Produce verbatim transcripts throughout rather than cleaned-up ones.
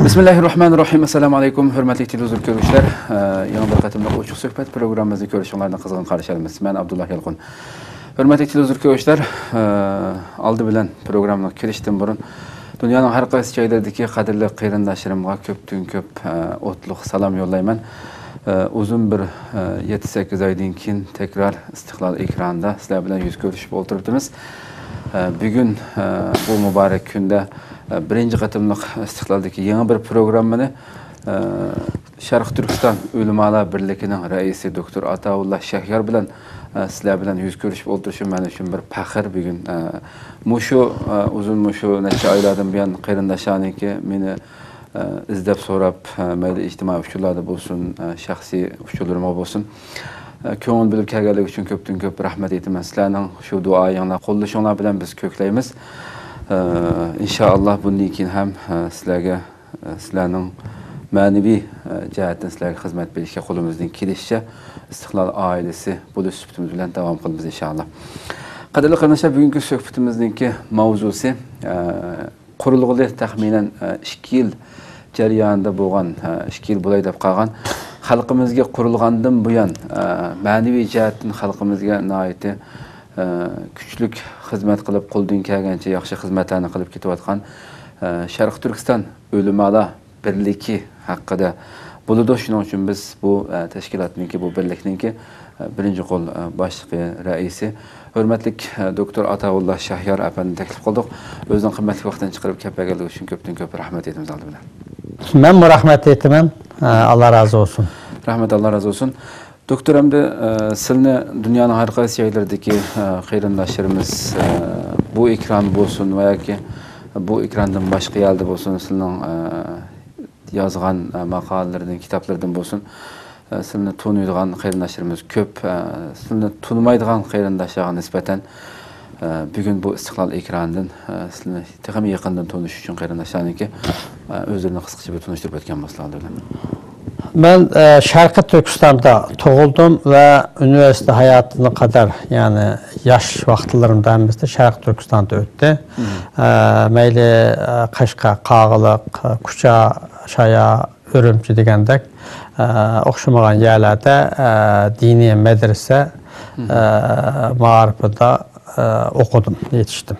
بىسمىللاھىررەھمانىررەھىم. ئەسسالامۇ ئەلەيكۇم، ھۆرمەتلىك تېلېۋىزور كۆرۈشلەر. ئە، يېڭى بىر قېتىملىق ئوچۇق سۆھبەت پروگراممىمىزنى كۆرۈشۈڭلارنى قىزغىن قارشى ئالىمىز. مەن ئابدۇللا يالقۇن. ھۆرمەتلىك تېلېۋىزور كۆرۈشلەر، ئە، ئالدى بىلەن پروگراممىغا كىرىشتىن بۇرۇن دۇنيانىڭ ھەر قايسى جايلىرىدىكى قەدىرلىك قېرىنداشلىرىمغا كۆپتىن كۆپ، ئە، ئوتلۇق سالام يوللايمەن. ئە، ئۇزۇن بىر، ئە، يەتتە سەككىز ئايدىن كېيىن تەكرار ئىستىقلال ئېكرانىدا سىلەر بىلەن يۈز كۆرۈشۈپ ئولتۇرۇپتىمىز. ئە، بۈگۈن، ئە، بۇ مۇبارەك كۈندە، ئە، بىرىنچى قېتىملىق ئىستىقلالدىكى يېڭى بىر پروگراممىنى، ئە، شەرقىي تۈركىستان ئۆلىمالار بىرلىكىنىڭ رەئىسى دوكتور ئاتاۋۇللا شەھيار بىلەن، ئە، سىلەر بىلەن يۈز كۆرۈشۈپ ئولتۇرۇشۇم مەن ئۈچۈن بىر پەخىر بۈگۈن. ئە، مۇشۇ، ئە، ئۇزۇن مۇشۇ نەچچە ئايلاردىن بۇيان قېرىنداشلارنىڭكى مېنى ئىزدەپ سوراپ، مەيلى ئىجتىمائىي ئۇچۇرلاردا بولسۇن، شەخسىي ئۇچۇرلىرىمغا بولسۇن، كۆڭۈل بۆلۈپ كەلگەنلىكى ئۈچۈن كۆپتىن كۆپ رەھمەت ئېيتىمەن. سىلەرنىڭ شۇ دۇئايىڭلار، قوللىشىڭلار بىلەن بىز كۆكلەيمىز. ئىنشائاللا، بۇندىن كېيىن ھەم سىلەرگە، سىلەرنىڭ مەنىۋى جەھەتتىن سىلەرگە خىزمەت بېرىشكە قولىمىزدىن كېلىشىچە ئىستىقلال ئائىلىسى بولۇش سۈپىتىمىز بىلەن داۋام قىلىمىز، ئىنشائاللا. قەدىرلىك قېرىنداشلار، بۈگۈنكى سۆھبىتىمىزنىڭكى ماۋزۇسى، قۇرۇلغىلى تەخمىنەن، ئە، ئىككى يىل جەريانىدا بولغان، ئە، ئىككى يىل بولاي دەپ قالغان خەلقىمىزگە قۇرۇلغاندىن بۇيان، ئە، مەنىۋى جەھەتتىن خەلقىمىزگە ناھايىتى، ئە، كۈچلۈك خىزمەت قىلىپ، قولىدىن كەلگەنچە ياخشى خىزمەتلەرنى قىلىپ كېتىۋاتقان، ئە، شەرقىي تۈركىستان ئۆلىمالار بىرلىكى ھەققىدە بولىدۇ. شۇنىڭ ئۈچۈن بىز بۇ، ئە، تەشكىلاتنىڭكى، بۇ بىرلىكنىڭكى، ئە، بىرىنچى قول، ئە، باشلىقى، رەئىسى، ھۆرمەتلىك، ئە، دوكتور ئاتاۋۇللا شەھيار ئەپەندىنى تەكلىپ قىلدۇق. ئۆزىنىڭ قىممەتلىك ۋاقتىنى چىقىرىپ كەپ بەرگەنلىكى ئۈچۈن كۆپتىن كۆپ رەھمەت ئېيتىمىز ئالدى بىلەن. مەنمۇ رەھمەت ئېيتىمەن. ئە، ئاللا رازى بولسۇن. رەھمەت، ئاللا رازى بولسۇن. دوكتور، ئەمدى، ئە، سىلنى دۇنيانىڭ ھەر قايسى جايلىرىدىكى، ئە، قېرىنداشلىرىمىز، ئە، بۇ ئېكران بولسۇن ۋە ياكى بۇ ئېكراندىن باشقا يەردە بولسۇن، سىلنىڭ، ئە، يازغان، ئە، ماقالىلىرىدىن، كىتابلىرىدىن بولسۇن، ئە، سىلنى تونۇيدىغان قېرىنداشلىرىمىز كۆپ. ئە، سىلنى تونۇمايدىغان قېرىنداشلارغا نىسبەتەن، ئە، بۈگۈن بۇ ئىستىقلال ئېكرانىدىن، ئە، سىلنى تېخىمۇ يېقىندىن تونۇش ئۈچۈن قېرىنداشلارنىڭكى، ئە، ئۆزلىرىنى قىسقىچە بىر تونۇشتۇرۇپ ئۆتكەن بولسىلا. مەن، ئە، شەرقىي تۈركىستاندا تۇغۇلدۇم ۋە ئۇنىۋېرسىتېت ھاياتىمغا قەدەر، يەنى ياش ۋاقىتلىرىمدا ھەممىسى شەرقىي تۈركىستاندا ئۆتتى. ئە، مەيلى، ئە، قەشقەر، قاغىلىق، ئە، كۇچا، شايا، ئۈرۈمچى دېگەندەك، ئە، ئوخشىمىغان يەرلەردە، ئە، دىنىي مەدرىسە، ئە، مائارىپىدا، ئە، ئوقۇدۇم، يېتىشتىم.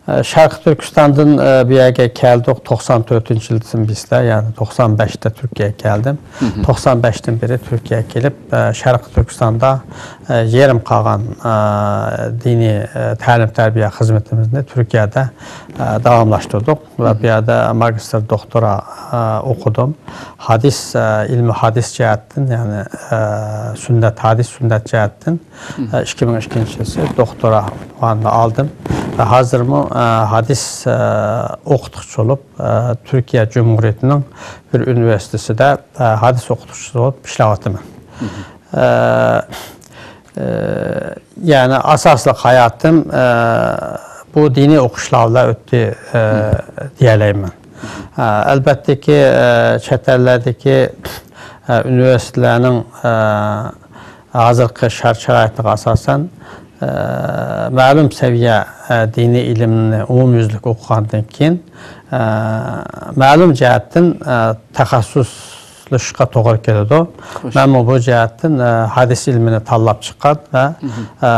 ئە، شەرقىي تۈركىستاندىن، ئە، بۇ يەرگە كەلدۇق توقسان تۆتىنچى يىلدىن بىسلەر، يەنى توقسان بەشتە تۈركىيەگە كەلدىم. توقسان بەشتىن بېرى تۈركىيەگە كېلىپ، ئە، شەرقىي تۈركىستاندا، ئە، يېرىم قالغان، ئە، دىنىي، ئە، تەلىم-تەربىيە خىزمىتىمىزنى تۈركىيەدە، ئە، داۋاملاشتۇردۇق. ۋە بۇ يەردە ماگىستر، دوكتورا، ئە، ئوقۇدۇم. ھەدىس، ئە، ئىلمى ھەدىس جەھەتتىن، يەنى، ئە، سۈننەت، ھەدىس سۈننەت جەھەتتىن، ئە، ئىككى مىڭ ئىككىنچى يىلى دوكتورا ئۇنۋانىنى ئالدىم. ۋە ھازىرمۇ، ئە، ھەدىس، ئە، ئوقۇتقۇچى بولۇپ، ئە، تۈركىيە جۇمھۇرىيىتىنىڭ بىر ئۇنىۋېرسىتېتىدا، ئە، ھەدىس ئوقۇتقۇچىسى بولۇپ ئىشلەۋاتىمەن. ئە، ئە، يەنى ئاساسلىق ھاياتىم، ئە، بۇ دىنىي ئوقۇشلار بىلەن ئۆتتى، ئە، دېيەلەيمەن. ئە، ئەلبەتتىكى، ئە، چەت ئەللەردىكى، ئە، ئۇنىۋېرسىتېتلارنىڭ، ئە، ھازىرقى شەرت-شارائىتىغا ئاساسەن، ئە، مەلۇم سەۋىيە، ئە، دىنىي ئىلىمنى ئومۇميۈزلۈك ئوقۇغاندىن كېيىن، ئە، مەلۇم جەھەتتىن، ئە، تەخەسسۇس تەخەسسۇسلىشىشقا توغرا كېلىدۇ. خوش. مەنمۇ بۇ جەھەتتىن، ئە، ھەدىس ئىلمىنى تاللاپ چىققان ۋە، ئە،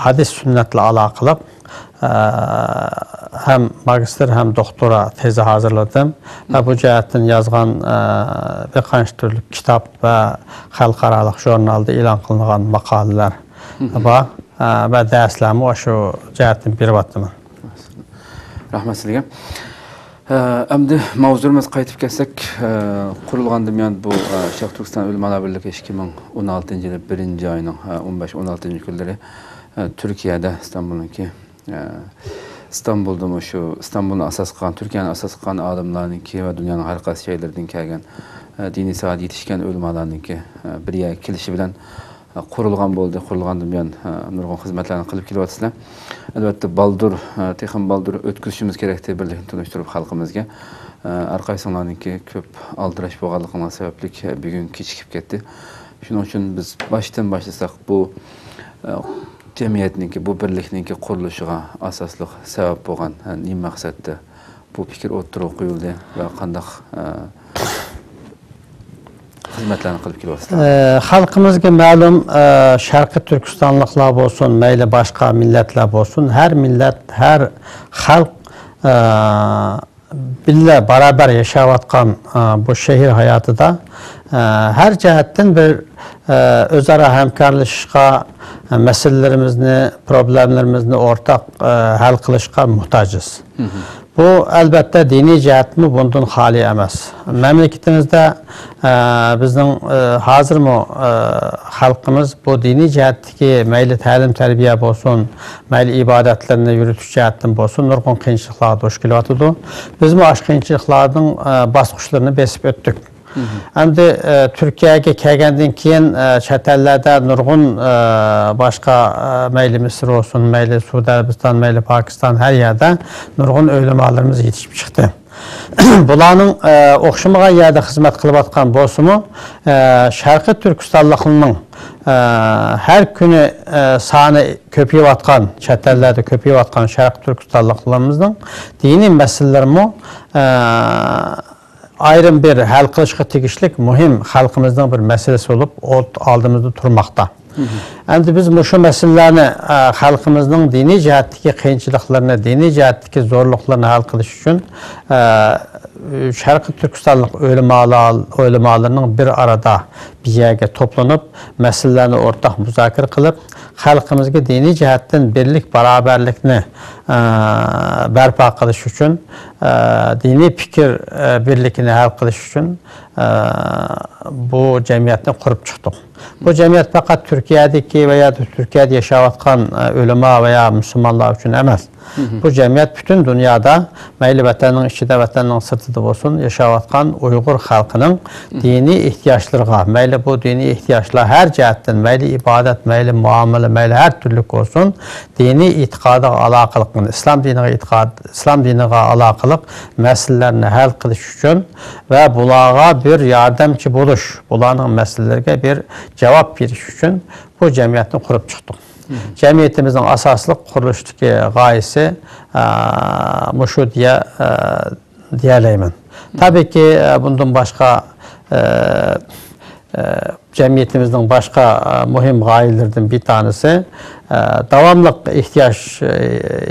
ھەدىس سۈننەت بىلەن ئالاقىلىق، ئە، ھەم ماگىستىر، ھەم دوكتورا تېزى ھازىرلىدىم. ۋە بۇ جەھەتتىن يازغان، ئە، بىر قانچە تۈرلۈك كىتاب ۋە خەلقئارالىق ژۇرنالدا ئېلان قىلىنغان ماقالىلەر بار. ئە، ۋە دەرسلەرمۇ شۇ جەھەتتىن بېرىۋاتىمەن. رەھمەت سىزگە. ئە، ئەمدى ماۋزۇمىزغا قايتىپ كەلسەك، ئە، قۇرۇلغاندىن بۇيان بۇ، ئە، شەرقىي تۈركىستان ئۆلىمالار بىرلىكى ئىككى مىڭ ئون ئالتىنچى يىلى بىرىنچى ئاينىڭ، ئە، ئون بەش، ئون ئالتىنچى كۈنلىرى، ئە، تۈركىيەدە، ئىستانبۇلنىڭكى، ئە، ئىستانبۇلدىمۇ شۇ ئىستانبۇلنى ئاساس قىلغان، تۈركىيەنى ئاساس قىلغان ئالىملارنىڭكى ۋە دۇنيانىڭ ھەر قايسى جايلىرىدىن كەلگەن، ئە، دىنىي ساھەدە يېتىشكەن ئۆلىمالارنىڭكى، ئە، بىر يەرگە كېلىشى بىلەن، قۇرۇلغان بولدى. قۇرۇلغاندىن بۇيان، ئە، نۇرغۇن خىزمەتلەرنى قىلىپ كېلىۋاتىسىلەر. ئەلۋەتتە، بالدۇر، ئە، تېخىمۇ بالدۇر ئۆتكۈزۈشىمىز كېرەكتى بىرلىكنى تونۇشتۇرۇپ خەلقىمىزگە. ئە، ھەر قايسىڭلارنىڭكى كۆپ ئالدىراش بولغانلىقىڭلار سەۋەبلىك، ئە، بۈگۈن كېچىكىپ كەتتى. شۇنىڭ ئۈچۈن بىز باشتىن باشلىساق، بۇ، ئە، جەمئىيەتنىڭكى، بۇ بىرلىكنىڭكى قۇرۇلۇشىغا ئاساسلىق سەۋەب بولغان، ئە، نېمە مەقسەتتە بۇ پىكىر ئوتتۇرىغا قويۇلدى ۋە قانداق، ئە، خىزمەتلەرنى قىلىپ كېلىۋاتىسىلەر؟ ئە، خەلقىمىزگە مەلۇم، ئە، شەرقىي تۈركىستانلىقلار بولسۇن، مەيلى باشقا مىللەتلەر بولسۇن، ھەر مىللەت، ھەر خەلق، ئە، بىللە بارابەر ياشاۋاتقان، ئە، بۇ شەھەر ھاياتىدا، ئە، ھەر جەھەتتىن بىر، ئە، ئۆزئارا ھەمكارلىشىشقا، ئە، مەسىلىلىرىمىزنى، پروبلېمىلىرىمىزنى ئورتاق، ئە، ھەل قىلىشقا موھتاجىز. بۇ، ئەلۋەتتە، دىنىي جەھەتمۇ بۇندىن خالىي ئەمەس. مەملىكىتىمىزدە، ئە، بىزنىڭ، ئە، ھازىرمۇ، ئە، خەلقىمىز بۇ دىنىي جەھەتتىكى مەيلى تەلىم-تەربىيە بولسۇن، مەيلى ئىبادەتلىرىنى يۈرۈتۈش جەھەتتىن بولسۇن، نۇرغۇن قىيىنچىلىقلارغا دۇچ كېلىۋاتىدۇ. بىزمۇ ئاشۇ قىيىنچىلىقلارنىڭ، ئە، باسقۇچلىرىنى بېسىپ ئۆتتۇق. ئەمدى، ئە، تۈركىيەگە كەلگەندىن كېيىن، ئە، چەت ئەللەردە نۇرغۇن، ئە، باشقا، ئە، مەيلى مىسىر بولسۇن، مەيلى سۇدى ئەرەبىستان، مەيلى پاكىستان، ھەر يەردە نۇرغۇن ئۆلىمالىرىمىز يېتىشىپ چىقتى. بۇلارنىڭ، ئە، ئوخشىمىغان يەردە خىزمەت قىلىۋاتقان بولسىمۇ، ئە، شەرقىي تۈركىستانلىقلارنىڭ، ئە، ھەر كۈنى، ئە، سانى كۆپىيىۋاتقان، چەت ئەللەردە كۆپىيىۋاتقان شەرقىي تۈركىستانلىقلىرىمىزنىڭ دىنىي مەسىلىلىرىمۇ، ئە، ئايرىم بىر ھەل قىلىشقا تېگىشلىك مۇھىم، خەلقىمىزنىڭ بىر مەسىلىسى بولۇپ، ئوت-، ئالدىمىزدا تۇرماقتا. ئەمدى بىز مۇشۇ مەسىلىلەرنى، ئە، خەلقىمىزنىڭ دىنىي جەھەتتىكى قىيىنچىلىقلىرىنى، دىنىي جەھەتتىكى زورلۇقلىرىنى ھەل قىلىش ئۈچۈن، ئە، شەرقىي تۈركىستانلىق ئۆلىمالار، ئۆلىمالىرىنىڭ بىر ئارىدا بىر يەرگە توپلىنىپ، مەسىلىلەرنى ئورتاق مۇزاكىرە قىلىپ، خەلقىمىزگە دىنىي جەھەتتىن بىرلىك، باراۋەرلىكنى، ئە، بەرپا قىلىش ئۈچۈن، ئە، دىنىي پىكىر، ئە، بىرلىكىنى ھەل قىلىش ئۈچۈن، ئە، بۇ جەمئىيەتنى قۇرۇپ چىقتۇق. بۇ جەمئىيەت پەقەت تۈركىيەدىكى ۋە يا تۈركىيەدە ياشاۋاتقان، ئە، ئۆلىما ۋە يا مۇسۇلمانلار ئۈچۈن ئەمەس. بۇ جەمئىيەت پۈتۈن دۇنيادا، مەيلى ۋەتەننىڭ ئىچىدە، ۋەتەننىڭ سىرتىدا بولسۇن، ياشاۋاتقان ئۇيغۇر خەلقىنىڭ دىنىي ئېھتىياجلىرىغا، مەيلى بۇ دىنىي ئېھتىياجلار ھەر جەھەتتىن، مەيلى ئىبادەت، مەيلى مۇئامىلە، مەيلى ھەر تۈرلۈك بولسۇن، دىنىي ئېتىقادىغا ئالاقىلىق، ئىسلام دىنىغا ئېتىقاد، ئىسلام دىنىغا ئالاقىلىق مەسىلىلەرنى ھەل قىلىش ئۈچۈن ۋە بۇلارغا بىر ياردەمچى بولۇش، بۇلارنىڭ مەسىلىلىرىگە بىر جاۋاب بېرىش ئۈچۈن بۇ جەمئىيەتنى قۇرۇپ چىقتۇق. جەمئىيىتىمىزنىڭ ئاساسلىق قۇرۇلۇشتىكى غايىسى، ئە، مۇشۇ دېيە، ئە، دېيەلەيمەن. تەبىئىيكى، ئە، بۇندىن باشقا، ئە، ئە، جەمئىيىتىمىزنىڭ باشقا، ئە، مۇھىم غايىلىرىدىن بىر تانىسى، ئە، داۋاملىق ئېھتىياج، ئە،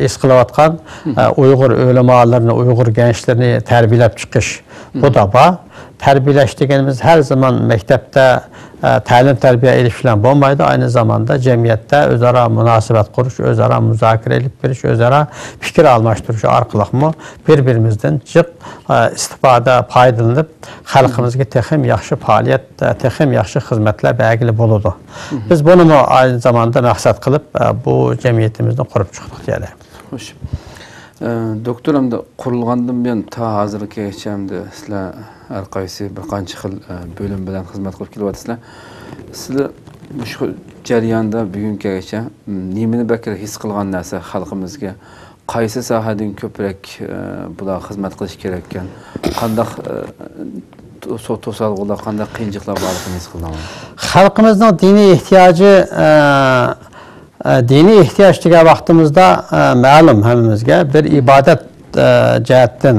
ھېس قىلىۋاتقان، ئە، ئۇيغۇر ئۆلىمالىرىنى، ئۇيغۇر گەنچلىرىنى تەربىيەلەپ چىقىش. بۇ دا بار. تەربىيەلەش دېگىنىمىز ھەر زامان مەكتەپتە، ئە، تەلىم-تەربىيە ئېلىش بىلەن بولمايدۇ. ئاينى زاماندا جەمئىيەتتە ئۆزئارا مۇناسىۋەت قۇرۇش، ئۆزئارا مۇزاكىرە ئېلىپ بېرىش، ئۆزئارا پىكىر ئالماشتۇرۇش ئارقىلىقمۇ بىر-بىرىمىزدىن جىق، ئە، ئىستىپادە، پايدىلىنىپ، خەلقىمىزگە تېخىمۇ ياخشى پائالىيەت، ئە، تېخىمۇ ياخشى خىزمەتلەر بەرگىلى بولىدۇ. بىز بۇنىمۇ ئاينى زاماندا مەقسەت قىلىپ، ئە، بۇ جەمئىيىتىمىزنى قۇرۇپ چىقتۇق دېيەلەي. خوش. ئە، دوكتور، ئەمدى قۇرۇلغاندىن بۇيان تا ھازىرغىچە ئەمدى سىلەر ھەر قايسى بىر قانچە خىل، ئە، بۆلۈم بىلەن خىزمەت قىلىپ كېلىۋاتىسىلەر. سىلەر مۇشۇ جەرياندا بۈگۈنگىچە، م، نېمىنى بەكرەك ھېس قىلغان نەرسە خەلقىمىزگە؟ قايسى ساھەدىن كۆپرەك، ئە، بۇلار خىزمەت قىلىش كېرەككەن؟ قانداق، ئە، تو-، توسالغۇلار، قانداق قىيىنچىلىقلار بارلىقىنى ھېس قىلدىڭلار؟ خەلقىمىزنىڭ دىنىي ئېھتىياجى، ئە، ئە، دىنىي ئېھتىياج دېگەن ۋاقتىمىزدا، ئە، مەلۇم ھەممىمىزگە بىر ئىبادەت، ئە، جەھەتتىن،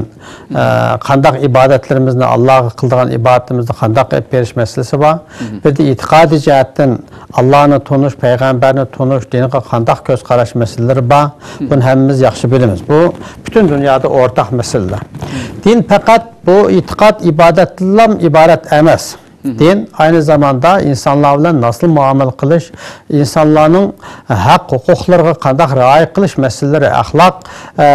ئە، قانداق ئىبادەتلىرىمىزنى، ئاللاغا قىلىدىغان ئىبادىتىمىزنى قانداق ئېلىپ بېرىش مەسىلىسى بار. بىردە ئېتىقادىي جەھەتتىن ئاللانى تونۇش، پەيغەمبەرنى تونۇش، دىنغا قانداق كۆز قاراش مەسىلىلىرى بار. بۇنى ھەممىمىز ياخشى بىلىمىز. بۇ پۈتۈن دۇنيادا ئورتاق مەسىلىلەر. دىن پەقەت بۇ ئېتىقاد، ئىبادەتتىنلا ئىبارەت ئەمەس. دىن ئاينى زاماندا ئىنسانلار بىلەن ناسىل مۇئامىلە قىلىش، ئىنسانلارنىڭ ھەق ھوقۇقلىرىغا قانداق رىئايە قىلىش مەسىلىلىرى، ئەخلاق، ئە،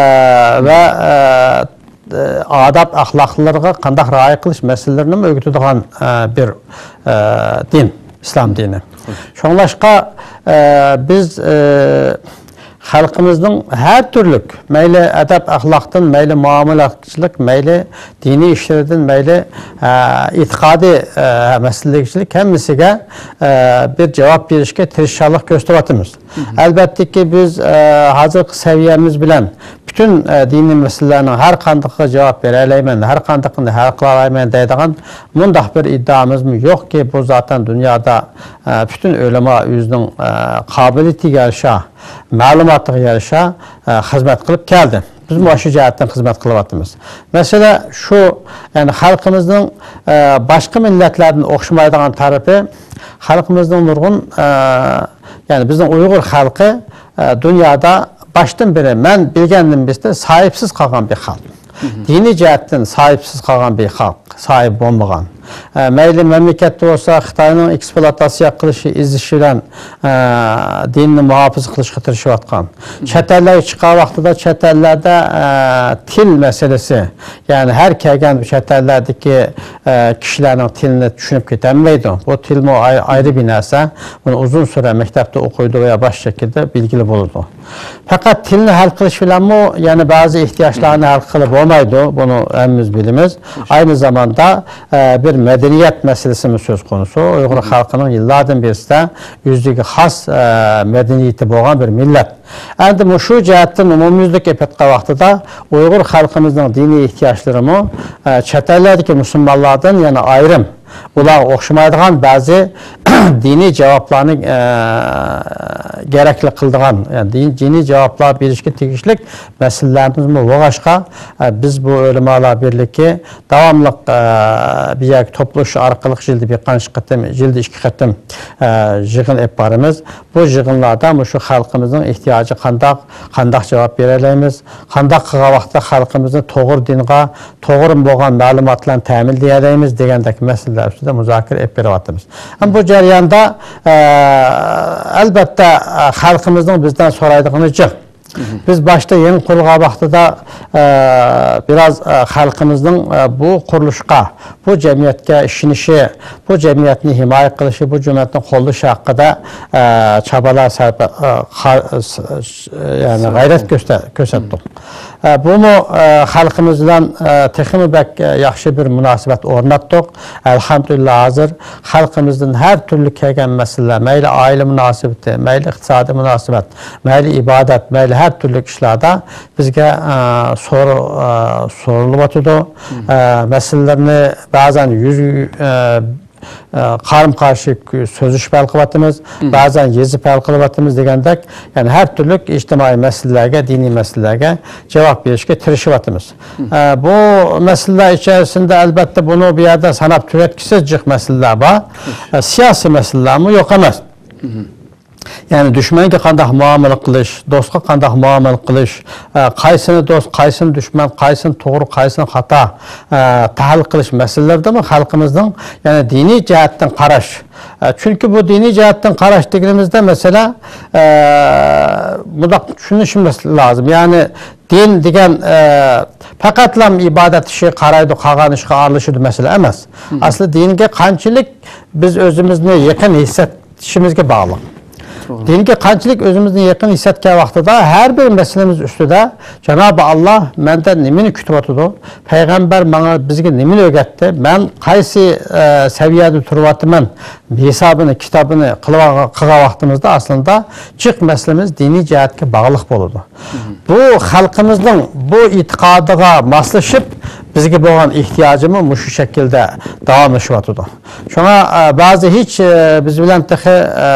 ۋە، ئە، ئاداب ئەخلاقلىرىغا قانداق رىئايە قىلىش مەسىلىلىرىنىمۇ ئۆگىتىدىغان، ئە، بىر، ئە، دىن، ئىسلام دىنى. شۇڭلاشقا، ئە، بىز، ئە، خەلقىمىزنىڭ ھەر تۈرلۈك، مەيلى ئەدەپ-ئەخلاقتىن، مەيلى مۇئامىلەتچىلىك، مەيلى دىنىي ئىشلىرىدىن، مەيلى، ئە، ئېتىقادىي، ئە، مەسىلىلىرىگىچىلىك ھەممىسىگە، ئە، بىر جاۋاب بېرىشكە تىرىشچانلىق كۆرسىتىۋاتىمىز. ئەلۋەتتىكى، بىز، ئە، ھازىرقى سەۋىيەمىز بىلەن پۈتۈن، ئە، دىنىي مەسىلىلەرنىڭ ھەر قاندىقىغا جاۋاب بېرەلەيمەن، ھەر قاندىقىنى ھەل قىلالايمەن دەيدىغان مۇنداق بىر ئىددىئامىزمۇ يوقكى، بۇ زاتەن دۇنيادا، ئە، پۈتۈن ئۆلىما ئۆزىنىڭ، ئە، قابىلىيىتىگە يارىشا، مەلۇماتىغا يارىشا، ئە، خىزمەت قىلىپ كەلدى. بىزمۇ ئاشۇ جەھەتتىن خىزمەت قىلىۋاتىمىز. مەسىلە شۇ، يەنى خەلقىمىزنىڭ، ئە، باشقا مىللەتلەردىن ئوخشىمايدىغان تەرىپى، خەلقىمىزنىڭ نۇرغۇن، ئە، يەنى بىزنىڭ ئۇيغۇر خەلقى، ئە، دۇنيادا باشتىن بېرى مەن بىلگەندىن بېسىتى ساھىبسىز قالغان بىر خەلق. دىنىي جەھەتتىن ساھىبسىز قالغان بىر خەلق، ساھىب بولمىغان. ئە، مەيلى مەملىكەتتە بولسا، خىتاينىڭ ئېكسپلۇئاتاتسىيە قىلىشى، ئېزىشى بىلەن، ئە، دىننى مۇھاپىزە قىلىشقا تىرىشىۋاتقان. چەت ئەللەرگە چىققان ۋاقتىدا چەت ئەللەردە، ئە، تىل مەسىلىسى، يەنى ھەر كەلگەن چەت ئەللەردىكى، ئە، كىشىلەرنىڭ تىلىنى چۈشىنىپ كېتەلمەيدۇ. بۇ تىلمۇ ئاي-، ئايرى بىر نەرسە. بۇنى ئۇزۇن سۈرە مەكتەپتە ئوقۇيدۇ ۋە باشقا شەكىلدە بىلگىلى بولىدۇ. پەقەت تىلنى ھەل قىلىش بىلەنمۇ يەنە بەزى ئېھتىياجلارنى ھەل قىلىپ بولمايدۇ. بۇنى ھەممىمىز بىلىمىز. ئاينى زاماندا، ئە، بىر مەدەنىيەت مەسىلىسىمۇ سۆز قونۇسى. ئۇيغۇر خەلقىنىڭ يىللاردىن بېرىسىدە ئۆزىگە خاس، ئە، مەدەنىيىتى بولغان بىر مىللەت. ئەمدى مۇشۇ جەھەتتىن ئومۇميۈزلۈك ئېلىپ ئېيتقان ۋاقتىدا ئۇيغۇر خەلقىمىزنىڭ دىنىي ئېھتىياجلىرىمۇ، ئە، چەت ئەللەردىكى مۇسۇلمانلاردىن يەنە ئايرىم، ئۇلارغا ئوخشىمايدىغان بەزى دىنىي جاۋابلارنى، ئە، گېرەكلىك قىلىدىغان، يەنى دىن-، دىنىي جاۋابلار بېرىشكە تېگىشلىك مەسىلىلەرمىزمۇ بولغاچقا، ئە، بىز بۇ ئۆلىمالار بىرلىكى داۋاملىق، ئە، بىر يەرگە توپلىشىش ئارقىلىق يىلدا بىر قانچە قېتىم، يىلدا ئىككى قېتىم، ئە، يىغىن ئېلىپ بارىمىز. بۇ يىغىنلاردا مۇشۇ خەلقىمىزنىڭ ئېھتىياجى قانداق، قانداق جاۋاب بېرەلەيمىز، قانداق قىلغان ۋاقىتتا خەلقىمىزنى توغرا دىنغا، توغرا بولغان مەلۇمات بىلەن تەمىنلىيەلەيمىز دېگەندەك مەسىلىلەر ئۈستىدە مۇزاكىرە ئېلىپ بېرىۋاتىمىز. ھەم بۇ جەرياندا، ئە، ئەلبەتتە، ئە، خەلقىمىزنىڭ بىزدىن سورايدىغىنى جىق. بىز باشتا يېڭى قۇرۇلغان ۋاقتىدا، ئە، بىراز، ئە، خەلقىمىزنىڭ، ئە، بۇ قۇرۇلۇشقا، بۇ جەمئىيەتكە ئىشىنىشى، بۇ جەمئىيەتنى ھىمايە قىلىشى، بۇ جەمئىيەتنى قوللىشى ھەققىدە، ئە، چابالار سەرپە-، ئە، قا-، س-، س-، يەنى غەيرەت كۆستە-، كۆرسەتتۇق. ئە، بۇمۇ، ئە، خەلقىمىز بىلەن، ئە، تېخىمۇ بەك، ئە، ياخشى بىر مۇناسىۋەت ئورناتتۇق. ئەلھەمدۇلىللا، ھازىر خەلقىمىزدىن ھەر تۈرلۈك كەلگەن مەسىلىلەر، مەيلى ئائىلە مۇناسىۋىتى، مەيلى ئىقتىسادىي مۇناسىۋەت، مەيلى ئىبادەت، مەيلى ھەر تۈرلۈك ئىشلاردا بىزگە، ئە، سور-، ئە، سورىلىۋاتىدۇ. ئە، مەسىلىلەرنى بەزەن يۈز، ئە، ئە، قارىمۇ قارشى سۆزلىشىپ ھەل قىلىۋاتىمىز، بەزەن يېزىپ ھەل قىلىۋاتىمىز دېگەندەك، يەنى ھەر تۈرلۈك ئىجتىمائىي مەسىلىلەرگە، دىنىي مەسىلىلەرگە جاۋاب بېرىشكە تىرىشىۋاتىمىز. ئە، بۇ مەسىلىلەر ئىچەرىسىندە، ئەلبەتتە، بۇنى بۇ يەردە ساناپ تۈگەتكۈسىز جىق مەسىلىلەر بار. ئە، سىياسىي مەسىلىلەرمۇ يوق ئەمەس. يەنى دۈشمەنگە قانداق مۇئامىلە قىلىش، دوستقا قانداق مۇئامىلە قىلىش، ئە، قايسىنى دوست، قايسىنى دۈشمەن، قايسىنى توغرا، قايسىنى خاتا، ئە، تەھلىل قىلىش مەسىلىلىرىدىمۇ خەلقىمىزنىڭ، يەنى دىنىي جەھەتتىن قاراش. ئە، چۈنكى بۇ دىنىي جەھەتتىن قاراش دېگىنىمىزدە مەسىلە، ئە، مۇنداق چۈشىنىشىمىز لازىم. يەنى دىن دېگەن، ئە، پەقەتلا ئىبادەت ئىشىغا قارايدۇ، قالغان ئىشقا ئارىلىشىدۇ مەسىلە ئەمەس. ئەسلى دىنگە قانچىلىك بىز ئۆزىمىزنى يېقىن ھېس ئىشىمىزگە باغلىق. توغرا. دىنگە قانچىلىك ئۆزىمىزنى يېقىن ھېس ئەتكەن ۋاقتىدا ھەر بىر مەسىلىمىز ئۈستىدە جانابى ئاللا مەندىن نېمىنى كۈتۈۋاتىدۇ؟ پەيغەمبەر ماڭا، بىزگە نېمىنى ئۆگەتتى؟ مەن قايسى، ئە، سەۋىيەدە تۇرۇۋاتىمەن؟ ھېسابىنى، كىتابىنى قىلىۋالغان، قىلغان ۋاقتىمىزدا ئەسلىدە جىق مەسىلىمىز دىنىي جەھەتكە باغلىق بولىدۇ. بۇ خەلقىمىزنىڭ بۇ ئېتىقادىغا ماسلىشىپ، بىزگە بولغان ئېھتىياجىمۇ مۇشۇ شەكىلدە داۋاملىشىۋاتىدۇ. شۇڭا، ئە، بەزى ھېچ، ئە، بىز بىلەن تېخى، ئە،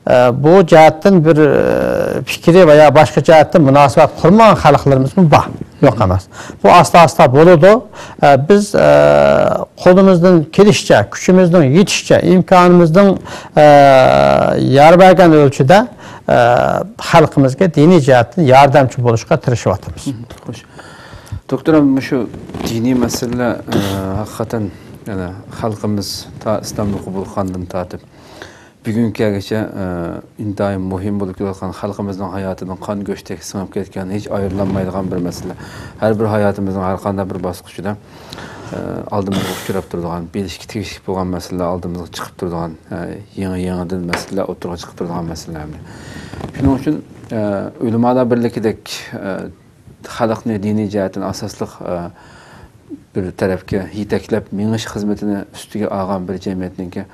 ئە، بۇ جەھەتتىن بىر، ئە، پىكرى ۋە يا باشقا جەھەتتىن مۇناسىۋەت قۇرمىغان خەلقلىرىمىزمۇ بار. يوق ئەمەس. بۇ ئاستا-ئاستا بولىدۇ. ئە، بىز، ئە، قولىمىزدىن كېلىشىچە، كۈچىمىزنىڭ يېتىشىچە، ئىمكانىمىزنىڭ، ئە، يار بەرگەن ئۆلچىدە، ئە، خەلقىمىزگە دىنىي جەھەتتىن ياردەمچى بولۇشقا تىرىشىۋاتىمىز. خوش. دوكتور، مۇشۇ دىنىي مەسىلىلەر، ئە، ھەقىقەتەن، يەنە خەلقىمىز تا ئىسلامنى قوبۇل قىلغاندىن تارتىپ بۈگۈنگىچە، ئە، ئىنتايىن مۇھىم بولۇپ كېلىۋاتقان، خەلقىمىزنىڭ ھاياتىدىن قان گۆشتەك سىڭىپ كەتكەن، ھېچ ئايرىلالمايدىغان بىر مەسىلە. ھەر بىر ھاياتىمىزنىڭ ھەر قانداق بىر باسقۇچىدا، ئە، ئالدىمىزغا ئۇچراپ تۇرىدىغان، بىلىشكە تېگىشلىك بولغان مەسىلىلەر ئالدىمىزغا چىقىپ تۇرىدىغان، ئە، يېڭى-يېڭىدىن مەسىلىلەر ئوتتۇرىغا چىقىپ تۇرىدىغان مەسىلىلەر. شۇنىڭ ئۈچۈن، ئە، ئۆلىمالار بىرلىكىدەك، ئە، خەلقنى دىنىي جەھەتتىن ئاساسلىق، ئە، بىر تەرەپكە يېتەكلەپ مېڭىش خىزمىتىنى ئۈستىگە ئالغان بىر جەمئىيەتنىڭكى،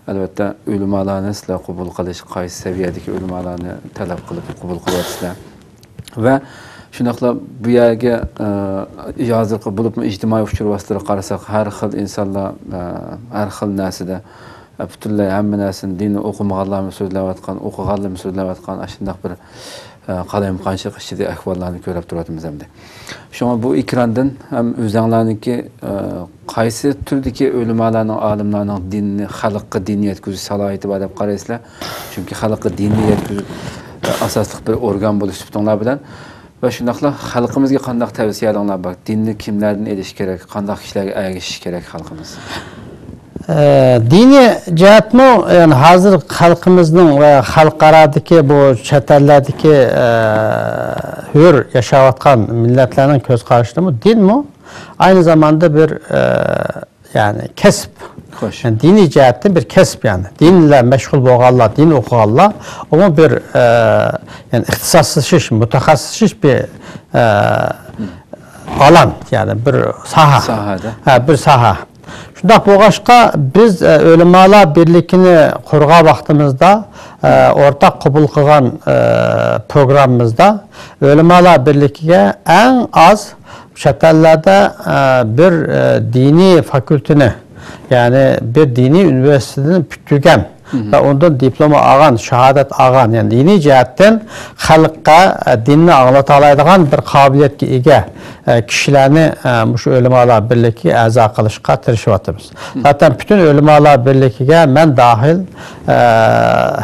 ئەلۋەتتە، ئۆلىمالارنى سىلەر قوبۇل قىلىش، قايسى سەۋىيەدىكى ئۆلىمالارنى تەلەپ قىلىپ قوبۇل قىلىۋاتىسىلەر؟ ۋە شۇنداقلا بۇ يەرگە، ئە، ھازىرقى بولۇپمۇ ئىجتىمائىي ئۇچۇر ۋاسىتىلىرىغا قارىساق، ھەر خىل ئىنسانلار، ئە، ھەر خىل نەرسىدە، ئە، پۈتۈنلەي ھەممە نەرسىنى دىننى ئوقۇمىغانلارمۇ سۆزلەۋاتقان، ئوقۇغانلارمۇ سۆزلەۋاتقان، ئاشۇنداق بىر ئە، قالايمىقانچىلىق ئىچىدىكى ئەھۋاللارنى كۆرۈپ تۇرۇۋاتىمىز ئەمدى. شۇڭا بۇ ئېكراندىن ھەم ئۆزەڭلارنىڭكى، ئە، قايسى تۈردىكى ئۆلىمالارنىڭ، ئالىملارنىڭ دىننى، خەلققە دىننى يەتكۈزۈش سالاھىيىتى بار دەپ قارايسىلەر؟ چۈنكى خەلققە دىننى يەتكۈزۈش، ئە، ئاساسلىق بىر ئورگان بولۇش سۈپىتىڭلار بىلەن ۋە شۇنداقلا خەلقىمىزگە قانداق تەۋسىيەلىرىڭلار بار؟ دىننى كىملەردىن ئېلىش كېرەك؟ قانداق كىشىلەرگە ئەگىشىشى كېرەك خەلقىمىز؟ ئە، دىنىي جەھەتمۇ، يەنى ھازىر خەلقىمىزنىڭ ۋە خەلقئارادىكى بۇ چەت ئەللەردىكى، ئە، ھۆر ياشاۋاتقان مىللەتلەرنىڭ كۆز قارىشىدىمۇ دىنمۇ ئاينى زاماندا بىر، ئە، يەنى كەسىپ. خوش. يەنى دىنىي جەھەتتىن بىر كەسىپ يەنى. دىن بىلەن مەشغۇل بولغانلار، دىن ئوقۇغانلار، ئۇمۇ بىر، ئە، يەنى ئىختىساسلىشىش، مۇتەخەسسىسلىشىش بىر، ئە، ئالان، يەنى بىر ساھە. ساھەدە. ھە، بىر ساھە. شۇنداق بولغاچقا، بىز، ئە، ئۆلىمالار بىرلىكىنى قۇرغان ۋاقتىمىزدا، ئە، ئورتاق قوبۇل قىلغان، ئە، پروگراممىمىزدا ئۆلىمالار بىرلىكىگە ئەڭ ئاز چەت ئەللەردە، ئە، بىر، ئە، دىنىي فاكۇلتېتنى، يەنى بىر دىنىي ئۇنىۋېرسىتېتنى پۈتتۈرگەن ۋە ئۇندىن دىپلوم ئالغان، شاھادەت ئالغان، يەنى دىنىي جەھەتتىن خەلققە، ئە، دىننى ئاڭلىتالايدىغان بىر قابىلىيەتكە ئىگە، ئە، كىشىلەرنى، ئە، مۇشۇ ئۆلىمالار بىرلىكىگە ئەزا قىلىشقا تىرىشىۋاتىمىز. زاتەن پۈتۈن ئۆلىمالار بىرلىكىگە مەن داخىل، ئە،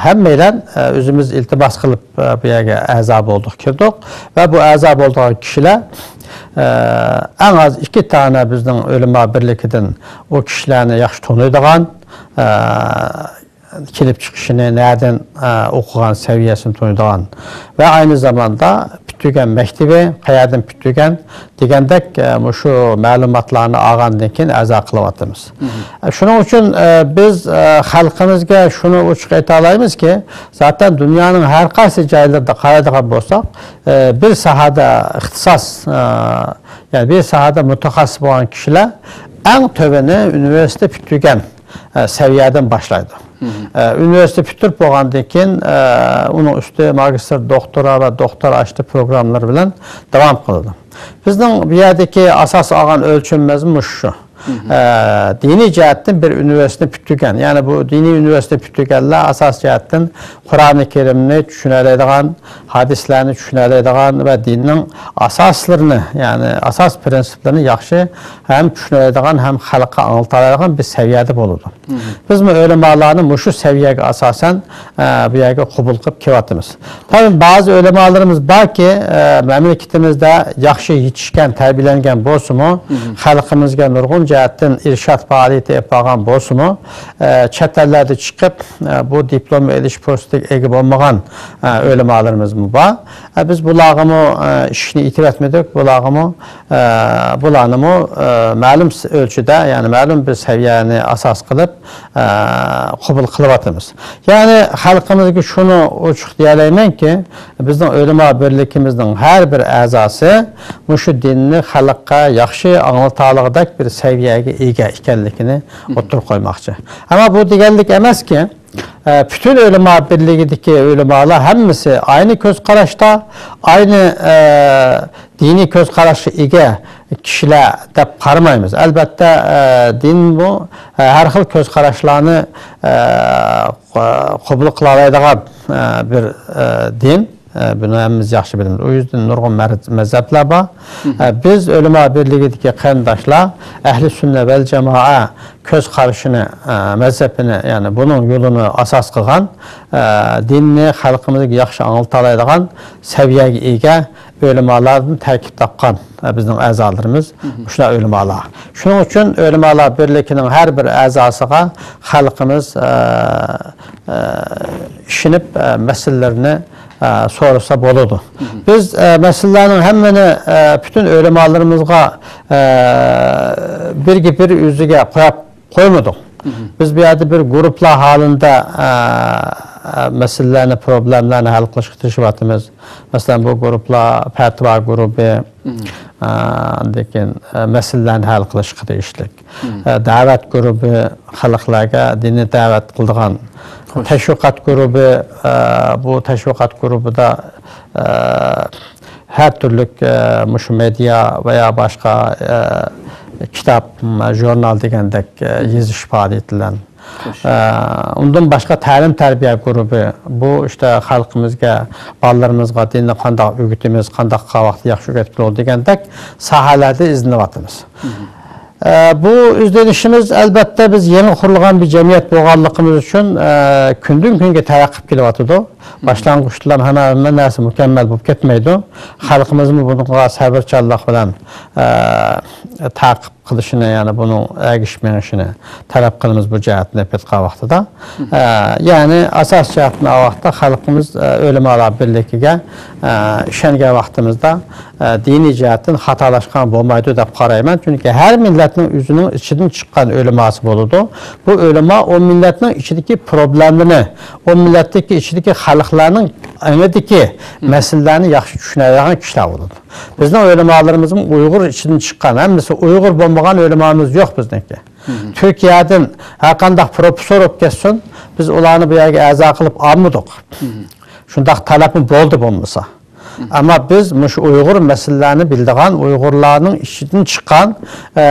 ھەممەيلەن، ئە، ئۆزىمىز ئىلتىماس قىلىپ، ئە، بۇ يەرگە ئەزا بولدۇق، كىردۇق ۋە بۇ ئەزا بولىدىغان كىشىلەر، ئە، ئەڭ ئاز ئىككى دانە بىزنىڭ ئۆلىما بىرلىكىدىن ئۇ كىشىلەرنى ياخشى تونۇيدىغان، ئە، كېلىپ چىقىشىنى، نەدىن، ئە، ئوقۇغان سەۋىيەسىنى تونۇيدىغان ۋە ئاينى زاماندا پۈتتۈرگەن مەكتىپى، قەيەردىن پۈتتۈرگەن دېگەندەك، ئە، مۇشۇ مەلۇماتلارنى ئالغاندىن كېيىن ئەزا قىلىۋاتىمىز. ئە، شۇنىڭ ئۈچۈن، ئە، بىز، ئە، خەلقىمىزگە شۇنى ئوچۇق ئېيتالايمىزكى، زاتەن دۇنيانىڭ ھەر قايسى جايلىرىدا قارايدىغان بولساق، ئە، بىر ساھەدە ئىختىساس، ئە، يەنى بىر ساھەدە مۇتەخەسسىس بولغان كىشىلەر ئەڭ تۆۋىنى ئۇنىۋېرسىتېت پۈتتۈرگەن، ئە، سەۋىيەدىن باشلايدۇ. ئە، ئۇنىۋېرسىتېت پۈتتۈرۈپ بولغاندىن كېيىن، ئە، ئۇنىڭ ئۈستى ماگىستر، دوكتورا ۋە دوكتورا ئاشتى پروگراممىلىرى بىلەن داۋام قىلىدۇ. بىزنىڭ بۇ يەردىكى ئاساس ئالغان ئۆلچىمىمىز مۇشۇ. ئە، دىنىي جەھەتتىن بىر ئۇنىۋېرسىتېتنى پۈتتۈرگەن، يەنى بۇ دىنىي ئۇنىۋېرسىتېتنى پۈتتۈرگەنلەر ئاساسىي جەھەتتىن قۇرئانى كەرىمنى چۈشىنەلەيدىغان، ھەدىسلەرنى چۈشىنەلەيدىغان ۋە دىننىڭ ئاساسلىرىنى، يەنى ئاساس پىرىنسىپلىرىنى ياخشى ھەم چۈشىنەلەيدىغان، ھەم خەلققە ئاڭلىتالايدىغان بىر سەۋىيەدە بولىدۇ. بىزمۇ ئۆلىمالارنى مۇشۇ سەۋىيەگە ئاساسەن، ئە، بۇ يەرگە قوبۇل قىلىپ كېلىۋاتىمىز. تەبىئىي، بەزى ئۆلىمالىرىمىز باركى، ئە، مەملىكىتىمىزدە ياخشى يېتىشكەن، تەربىيەلەنگەن بولسىمۇ، خەلقىمىزگە نۇرغۇن جەھەتتىن ئىرشاد پائالىيىتى ئېلىپ بارغان بولسىمۇ، ئە، چەت ئەللەردە چىقىپ، ئە، بۇ دىپلوم ئېلىش پۇرسىتىگە ئىگە بولمىغان، ئە، ئۆلىمالىرىمىزمۇ بار. ئە، بىز بۇلارغىمۇ، ئە، ئىشىكنى ئېتىۋەتمىدۇق، بۇلارغىمۇ، ئە، بۇلارنىمۇ، ئە، مەلۇم س-، ئۆلچىدە، يەنى مەلۇم بىر سەۋىيەنى ئاساس قىلىپ، ئە، قوبۇل قىلىۋاتىمىز. يەنى خەلقىمىزگە شۇنى ئوچۇق دېيەلەيمەنكى، بىزنىڭ ئۆلىما بىرلىكىمىزنىڭ ھەر بىر ئەزاسى مۇشۇ دىننى خەلققە ياخشى ئاڭلىتالىغۇدەك بىر سەۋىيەگە ئىگە ئىكەنلىكىنى ئوتتۇرىغا قويماقچى. ئەمما بۇ دېگەنلىك ئەمەسكى، ئە، پۈتۈن ئۆلىما بىرلىكىدىكى ئۆلىمالار ھەممىسى ئاينى كۆز قاراشتا، ئاينى، ئە، دىنىي كۆز قاراشقا ئىگە كىشىلەر دەپ قارىمايمىز. ئەلبەتتە، ئە، دىنمۇ، ئە، ھەر خىل كۆز قاراشلارنى، ئە، قوبۇل قىلالايدىغان، ئە، بىر، ئە، دىن. ئە، بۇنى ھەممىمىز ياخشى بىلىمىز. ئۇ يۈزدىن نۇرغۇن مەر-، مەزھەپلەر بار. ئە، بىز ئۆلىما بىرلىكىدىكى قېرىنداشلار ئەھلى سۈننە ۋەل جامائە كۆز قارىشىنى، ئە، مەزھەپىنى، يەنى بۇنىڭ يولىنى ئاساس قىلغان، ئە، دىننى خەلقىمىزگە ياخشى ئاڭلىتالايدىغان سەۋىيەگە ئىگە ئۆلىمالاردىن تەركىب تاپقان، ئە، بىزنىڭ ئەزالىرىمىز مۇشۇنداق ئۆلىمالار. شۇنىڭ ئۈچۈن ئۆلىمالار بىرلىكىنىڭ ھەر بىر ئەزاسىغا خەلقىمىز، ئە، ئە، ئىشىنىپ، ئە، مەسىلىلىرىنى، ئە، سورىسا بولىدۇ. بىز، ئە، مەسىلىلەرنىڭ ھەممىنى، ئە، پۈتۈن ئۆلىمالىرىمىزغا، ئە، بىرگە بىر يۈزىگە قويۇپ قويمىدۇق. بىز بۇ يەردە بىر گۇرۇپپىلار ھالىندا، ئە، ئە، مەسىلىلەرنى، پروبلېمىلارنى ھەل قىلىشقا تىرىشىۋاتىمىز. مەسىلەن، بۇ گۇرۇپپىلار پەتىۋا گۇرۇپپى، ئە، ئاندىن كېيىن، ئە، مەسىلىلەرنى ھەل قىلىشقا تېگىشلىك. ئە، دەۋەت گۇرۇپپى، خەلقلەرگە دىننى دەۋەت قىلىدىغان. تەشۋىقات گۇرۇپپى، ئە، بۇ تەشۋىقات گۇرۇپپىدا، ئە، ھەر تۈرلۈك، ئە، مۇشۇ مېدىيا ۋە يا باشقا، ئە، كىتاب، م، ژۇرنال دېگەندەك، ئە، يېزىش پائالىيىتى بىلەن. ئە، ئۇندىن باشقا تەلىم-تەربىيە گۇرۇپى، بۇ ئىشتا خەلقىمىزگە، بالىلىرىمىزغا دىننى قانداق ئۆگىتىمىز، قانداق ۋاقىتتا ياخشى ئۆگەتكىلى بولىدۇ دېگەندەك ساھەلەردە ئىزدىنىۋاتىمىز. ئە، بۇ ئىزدىنىشىمىز، ئەلۋەتتە، بىز يېڭى قۇرۇلغان بىر جەمئىيەت بولغانلىقىمىز ئۈچۈن، ئە، كۈندىن-كۈنگە تەرەققىي قىلىۋاتىدۇ. باشلانغۇچتىلا ھەممە، ھەممە نەرسە مۇكەممەل بولۇپ كەتمەيدۇ. خەلقىمىزمۇ بۇنىڭغا سەۋرچانلىق بىلەن، ئە، تەقىب قىلىشىنى، يەنى بۇنىڭ ئەگىشىپ مېڭىشىنى تەلەپ قىلىمىز، بۇ جەھەتتىن ئېلىپ ئېيتقان ۋاقتىدا. ئە، يەنى ئاساسىي جەھەتتىن ئالغان ۋاقىتتا خەلقىمىز، ئە، ئۆلىمالار بىرلىكىگە، ئە، ئىشەنگەن ۋاقتىمىزدا، ئە، دىنىي جەھەتتىن خاتالاشقان بولمايدۇ دەپ قارايمەن. چۈنكى ھەر مىللەتنىڭ ئۆزىنىڭ ئىچىدىن چىققان ئۆلىماسى بولىدۇ. بۇ ئۆلىما ئۇ مىللەتنىڭ ئىچىدىكى پروبلېمىنى، ئۇ مىللەتتىكى ئىچىدىكى خەلقلەرنىڭ ئېڭىدىكى مەسىلىلەرنى ياخشى چۈشىنەلەيدىغان كىشىلەر بولىدۇ. بىزنىڭ ئۆلىمالىرىمىزمۇ ئۇيغۇر ئىچىدىن چىققان، ھەممىسى ئۇيغۇر بولمىغان ئۆلىمامىز يوق بىزنىڭكى. تۈركىيەدىن ھەر قانداق پروفېسسور بولۇپ كەتسۇن، بىز ئۇلارنى بۇ يەرگە ئەزا قىلىپ ئالمىدۇق. شۇنداق تەلەپمۇ بولدى بولمىسا. ئەمما بىز مۇشۇ ئۇيغۇر مەسىلىلەرنى بىلىدىغان، ئۇيغۇرلارنىڭ ئىچىدىن چىققان، ئە،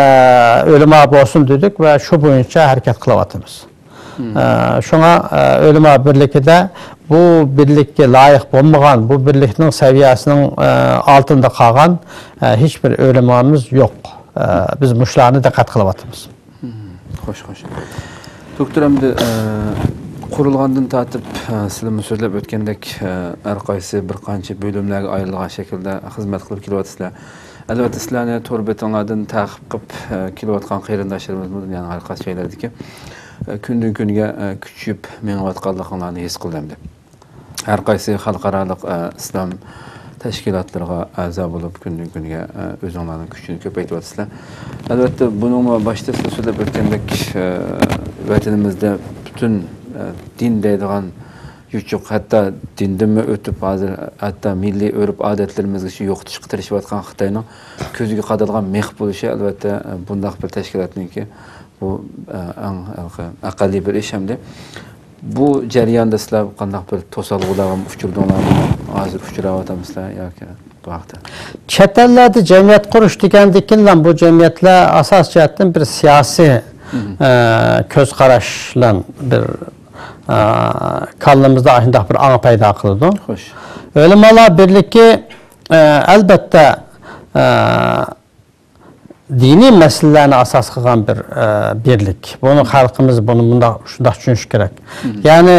ئۆلىما بولسۇن دېدۇق ۋە شۇ بويىچە ھەرىكەت قىلىۋاتىمىز. ئە، شۇڭا، ئە، ئۆلىما بىرلىكىدە بۇ بىرلىككە لايىق بولمىغان، بۇ بىرلىكنىڭ سەۋىيەسىنىڭ، ئە، ئالتىندا قالغان، ئە، ھېچ بىر ئۆلىمامىز يوق. ئە، بىز مۇشۇلارنى دىققەت قىلىۋاتىمىز. خوش، خوش. دوكتور، ئەمدى، ئە، قۇرۇلغاندىن تارتىپ، ئە، سىلەرمۇ سۆزلەپ ئۆتكەندەك، ئە، ھەر قايسى بىر قانچە بۆلۈملەرگە ئايرىلغان شەكىلدە خىزمەت قىلىپ كېلىۋاتىسىلەر. ئەلۋەتتە، سىلەرنى تور بېتىڭلاردىن تەقىب قىلىپ، ئە، كېلىۋاتقان قېرىنداشلىرىمىزمۇ دۇنيانىڭ ھەر قايسى جايلىرىدىكى، ئە، كۈندىن-كۈنگە، ئە، كۈچىيىپ مېڭىۋاتقانلىقىڭلارنى ھېس قىلدى ئەمدى. ھەر قايسى خەلقئارالىق، ئە، ئىسلام تەشكىلاتلىرىغا ئەزا بولۇپ، كۈندىن-كۈنگە، ئە، ئۆزۈڭلارنىڭ كۈچىنى كۆپەيتىۋاتىسىلەر. ئەلۋەتتە، بۇنىڭمۇ باشتا سىز سۆزلەپ ئۆتكەندەك، ئە، ۋەتىنىمىزدە پۈتۈن، ئە، دىن دەيدىغان يوچۇق، ھەتتا دىندىنمۇ ئۆتۈپ، ھازىر ھەتتا مىللىي ئۆرپ-ئادەتلىرىمىزگىچە يوقىتىشقا تىرىشىۋاتقان خىتاينىڭ كۆزىگە قادالغان مىخ بولۇشى، ئەلۋەتتە، بۇنداق بىر تەشكىلاتنىڭكى بۇ، ئەڭ، ئەڭ ئەقەللىي بىر ئىش ئەمدى. بۇ جەرياندا سىلەر قانداق بىر توسالغۇلارغىمۇ ئۇچرىدىڭلارمۇ؟ ھازىر ئۇچراۋاتامسىلەر ياكى بۇ ھەقتە؟ چەت ئەللەردە جەمئىيەت قۇرۇش دېگەندىن كېيىنلا بۇ جەمئىيەتلەر ئاساسىي جەھەتتىن بىر سىياسىي، ئە، كۆز قاراش بىلەن بىر، ئە، كاللىمىزدا ئاشۇنداق بىر ئاڭ پەيدا قىلىدۇ. خوش. ئۆلىمالار بىرلىكى، ئە، ئەلۋەتتە، ئە، دىنىي مەسىلىلەرنى ئاساس قىلغان بىر، ئە، بىرلىك. بۇنى خەلقىمىز بۇنى مۇنداق، شۇنداق چۈشىنىشى كېرەك. يەنى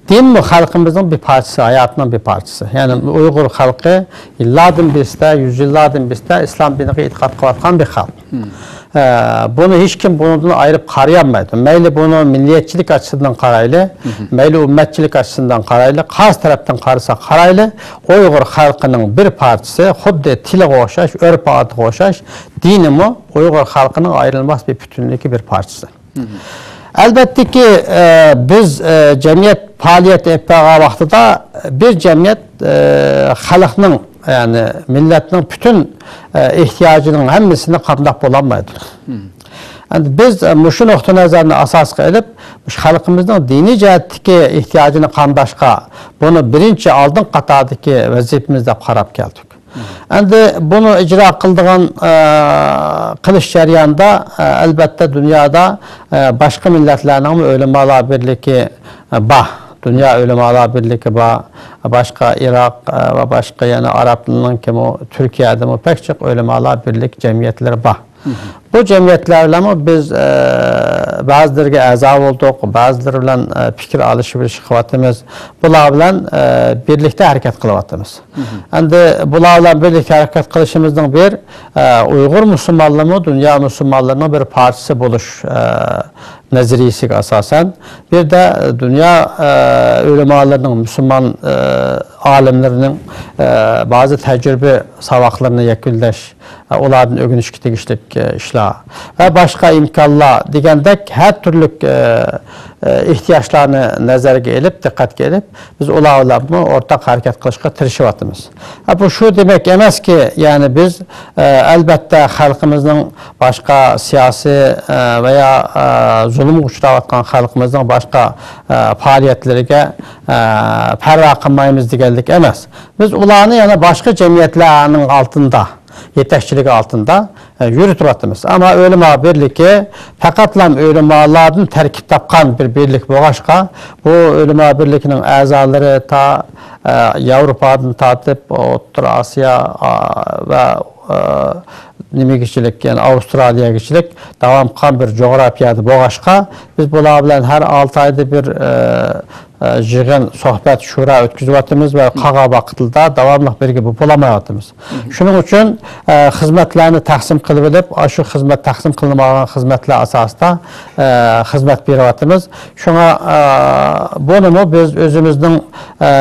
دىنمۇ خەلقىمىزنىڭ بىر پارچىسى، ھاياتنىڭ بىر پارچىسى. يەنى ئۇيغۇر خەلقى يىللاردىن بېسىدە، يۈز يىللاردىن بېسىدە ئىسلام دىنىغا ئېتىقاد قىلىۋاتقان بىر خەلق. ئە، بۇنى ھېچكىم بۇنىڭدىن ئايرىپ قارىيالمايدۇ. مەيلى بۇنى مىللىيەتچىلىك ئاچىسىدىن قارايلى، مەيلى ئۈممەتچىلىك ئاچىسىدىن قارايلى، قايسى تەرەپتىن قارىساق قارايلى، ئۇيغۇر خەلقىنىڭ بىر پارچىسى، خۇددى تىلىغا ئوخشاش، ئۆرپ-ئادىتىغا ئوخشاش، دىنىمۇ ئۇيغۇر خەلقىنىڭ ئايرىلماس بىر پۈتۈنلۈكى، بىر پارچىسى. ئەلۋەتتىكى، ئە، بىز، ئە، جەمئىيەت پائالىيەت ئېلىپ بارغان ۋاقتىدا بىر جەمئىيەت، ئە، خەلقنىڭ، يەنى مىللەتنىڭ پۈتۈن، ئە، ئېھتىياجىنىڭ ھەممىسىنى قامداپ بولالمايدۇ. ئەمدى بىز، ئە، مۇشۇ نۇقتىئى نەزەرنى ئاساس قىلىپ، مۇشۇ خەلقىمىزنىڭ دىنىي جەھەتتىكى ئېھتىياجىنى قامداشقا، بۇنى بىرىنچى ئالدىن قاتاردىكى ۋەزىپىمىز دەپ قاراپ كەلدۇق. ئەمدى بۇنى ئىجرا قىلىدىغان، ئە، قىلىش جەريانىدا، ئە، ئەلۋەتتە دۇنيادا، ئە، باشقا مىللەتلەرنىڭمۇ ئۆلىمالار بىرلىكى، ئە، بار. دۇنيا ئۆلىمالار بىرلىكى بار. باشقا ئىراق، ئە، ۋە باشقا يەنە ئەرەبنىڭكىمۇ، تۈركىيەدىمۇ پەك جىق ئۆلىمالار بىرلىك جەمئىيەتلىرى بار. بۇ جەمئىيەتلەر بىلەنمۇ بىز، ئە، بەزىلىرىگە ئەزا بولدۇق، بەزىلىرى بىلەن، ئە، پىكىر ئالىشىۋېلىش قىلىۋاتىمىز. بۇلار بىلەن، ئە، بىرلىكتە ھەرىكەت قىلىۋاتىمىز. ئەمدى بۇلار بىلەن بىرلىكتە ھەرىكەت قىلىشىمىزنىڭ بىر، ئە، ئۇيغۇر مۇسۇلمانلىرىمۇ دۇنيا مۇسۇلمانلىرىنىڭ بىر پارچىسى بولۇش، ئە، نەزەرىيىسىگە ئاساسەن، بىر دە دۇنيا، ئە، ئۆلىمالىرىنىڭ، مۇسۇلمان، ئە، ئالىملىرىنىڭ، ئە، بەزى تەجرىبە ساۋاقلىرىنى يەكۈنلەش، ئۇلاردىن ئۆگىنىشكە تېگىشلىك، ئە، ئىشلار ۋە باشقا ئىمكانلار دېگەندەك ھەر تۈرلۈك، ئە، ئە، ئېھتىياجلارنى نەزەرگە ئېلىپ، دىققەتكە ئېلىپ، بىز ئۇلار بىلەنمۇ ئورتاق ھەرىكەت قىلىشقا تىرىشىۋاتىمىز. ھە، بۇ شۇ دېمەك ئەمەسكى، يەنى بىز، ئە، ئەلۋەتتە خەلقىمىزنىڭ باشقا سىياسىي، ئە، ۋە يا، ئە، زۇلۇمغا ئۇچراۋاتقان خەلقىمىزنىڭ باشقا، ئە، پائالىيەتلىرىگە، ئە، پەرۋا قىلمايمىز دېگەنلىك ئەمەس. بىز ئۇلارنى يەنە باشقا جەمئىيەتلەرنىڭ ئالدىندا، يېتەكچىلىكى ئالتىندا، ئە، يۈرۈتۈۋاتىمىز. ئەمما ئۆلىما بىرلىكى پەقەتلا ئۆلىمالاردىن تەركىب تاپقان بىر بىرلىك بولغاچقا، بۇ ئۆلىما بىرلىكىنىڭ ئەزالىرى تا، ئە، ياۋروپادىن تارتىپ ئوتتۇرا ئاسىيا، ئا، ۋە، ئا، نېمىگىچىلىك، يەنى ئاۋسترالىيەگىچىلىك داۋام قىلغان بىر جۇغراپىيەدە بولغاچقا، بىز بۇلار بىلەن ھەر ئالتە ئايدا بىر، ئە، ئە، يىغىن، سۆھبەت، شورا ئۆتكۈزۈۋاتىمىز ۋە قالغان ۋاقىتتا داۋاملىق بىرگە بولالمايۋاتىمىز. شۇنىڭ ئۈچۈن، ئە، خىزمەتلەرنى تەقسىم قىلىۋېلىپ، ئاشۇ خىزمەت، تەقسىم قىلىنمىغان خىزمەتلەر ئاساسىدا، ئە، خىزمەت بېرىۋاتىمىز. شۇڭا، ئە، بۇنىمۇ بىز ئۆزىمىزنىڭ، ئە،